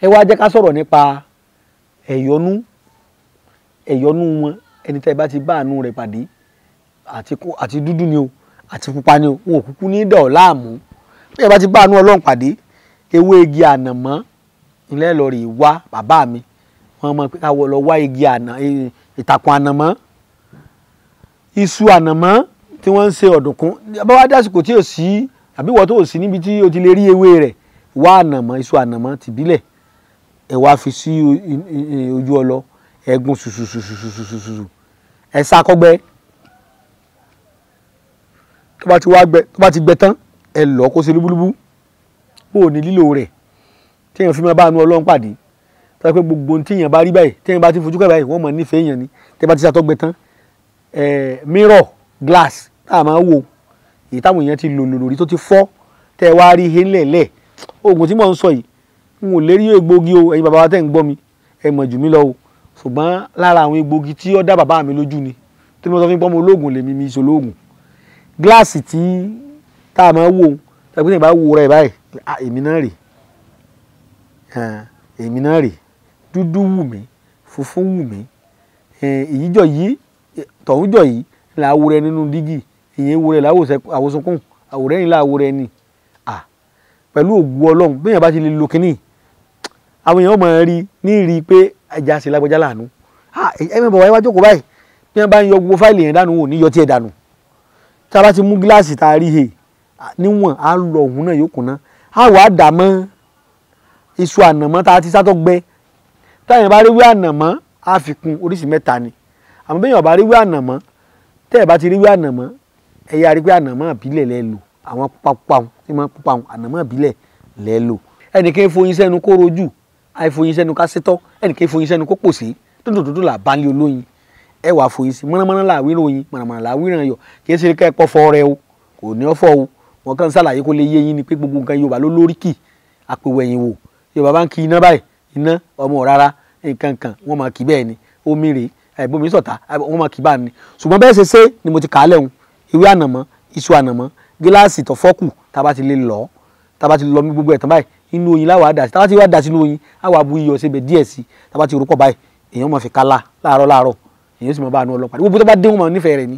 Ẹ wá jẹ́ ká sọ̀rọ̀ nípa ẹ̀yọ́nú, ẹ̀yọ́nú wọn. Ẹni tẹ́ ẹ bá ti bá àánú rẹ̀ pàdé, àti dúdú ni o, àti pupa ni o, wọn ò kúkú ní dọ̀ láàmú. Bí ẹ bá ti bá àánú Ọlọ́run pàdé, ewé igi ànàmọ́ ilẹ̀ lọ rè wá. Bàbá mi wọ́n mọ̀ pé ká wọ lọ wá igi ànà, ìtàkùn ànàmọ́, iṣu ànàmọ́ tí wọ́n ń ṣe ọ̀dùnkún. Bá wá dásìkò tí ò sí, àbí wọ́n tó ò sí níbi tí o ti lè rí ewé rẹ̀, wá ànàmọ́, iṣu ànàmọ́ tìbílẹ̀, ẹ wá fi sí ojú ọlọ, ẹ̀gún ṣùṣùṣùṣùṣùṣù, ẹ sá kọ́gbẹ́. Tó bá ti wá gbẹ, tó bá ti gbẹ tán, ẹ lọ kó ṣe lúbúlúbú. Bó o ní lílò rẹ̀ tí èèyàn fi máa bá àánú Ọlọ́run pàdé, tó yẹ pé gbogbo ohun tí èèyàn bá rí báyìí, tí èèyàn bá ti fojú kẹ́ báyìí, wọ́n mọ̀ nífẹ̀ẹ́ èèyàn ni. Tẹ́ bá ti ṣàtọ́gbẹ tán, mirror glass tá a máa wò, èyí táwọn èèyàn ti lò lò lórí tó ti fọ́, tẹ́ ẹ wá rí ihe ńlẹ̀ẹ́lẹ̀. Oògùn tí mò ń sọ yìí, n ò lérí egbògi o. Ẹ̀yin bàbá wa tẹ́ ń gbọ́ mi, ẹ mọ̀ jù mí lọ o, ṣùgbọ́n lára àwọn egbògi tí ó dá bàbá mi lójú ni tí mo sọ fún pọ́nmọ́ olóògùn lèmi, mi ìṣòlóògùn. Gíláàsì tí tá a máa wò, tàbí tí èèyàn bá wo rẹ̀ báyìí, èmi náà rè, èmi náà rè, dúdú wù mí, funfun wù mí, èyí jọ yìí, tọ̀hún jọ yìí, là á wo rẹ nínú dígì, ìyẹn wo rẹ láwòsànkún, àwòrán yìí là á wo rẹ ni. Pẹ̀lú ògùn Ọlọ́run, bí èèyàn bá ti lè lo kínní, àwọn èèyàn máa rí ní rí pé ẹja ṣe lágbájá láàánú. Ẹ mọ̀ bọ̀ wáyé wá jókòó báyìí, bí wọ́n bá ń yọ gbogbo fáìlì yẹn dànù, ò ní yọ tiẹ̀ dànù. Tá a bá ti mú gíláàsì tá a rí he níwọ̀n, á lọ òun náà yóò kùnà, á wà á dà mọ́ iṣu ànàmọ́ tá a ti sátọ́ gbẹ. Táyà bá rí wí ànàmọ́, á fi kún oríṣìí mẹ́ta ni. Àmọ́ bí èèyàn bá rí wí ànàmọ́, tẹ́ ẹ̀ bá ti rí wí ànàmọ́, ẹ yá rí pé ànàmọ́ ìbílẹ̀ lẹ lò, àwọn pupa tí wọ́n pupa ànàmọ́ ìbílẹ̀ lẹ lò. Ẹnìkan foyin sẹ́nu kó rojú, àìfoyin sẹ́nu ká sétọ́, ẹnìkan foyin sẹ́nu kó pòsè, dúdú dúdú là bá ń lé olóyin. Ẹ wàá foyin sí mọ̀nàmọ́ná là wíran oyin, mọ̀nàmọ́ná là wíran yọ. Kì í ṣe ká ẹ pọ̀ fọ́ rẹ o, kò ní ọ̀fọ̀ o. Wọn kàn ń ṣàlàyé kó lè yé yín ni pé gbogbo nǹkan Yorùbá ló lóríkì àpèwẹ̀yìn wò. Yorùbá bá ń kí iná báyìí, iná ọmọ rárá nǹkan kan wọ́n máa kí bẹ́ẹ̀ ni, omi rèé, àìbomi sọ̀tà wọ́n máa kí bá ní. Ṣùgbọ́n bẹ́ẹ̀ ṣe ṣe ni mo ti kà á lẹ́hùn. Ewé ànàmọ́, iṣu ànàmọ́, gíláàsì tó fọ́kù, tá a bá ti lè lọ, tá a bá ti lọ mí gbogbo ẹ̀ tán báyìí, inú oyin láwàá dà sí. Tá a bá ti wá dà sínú oyin, á wà bu iyọ̀ síbẹ̀ díẹ̀ sí. Tá a bá ti rúpọ̀ báyìí, èèyàn máa fi kálá láàárọ̀ láàárọ̀, èèyàn sì máa bá àánú ọlọ́pàá. Gbogbo tó bá dé, wọ́n máa nífẹ̀ẹ́ rẹ̀ ni.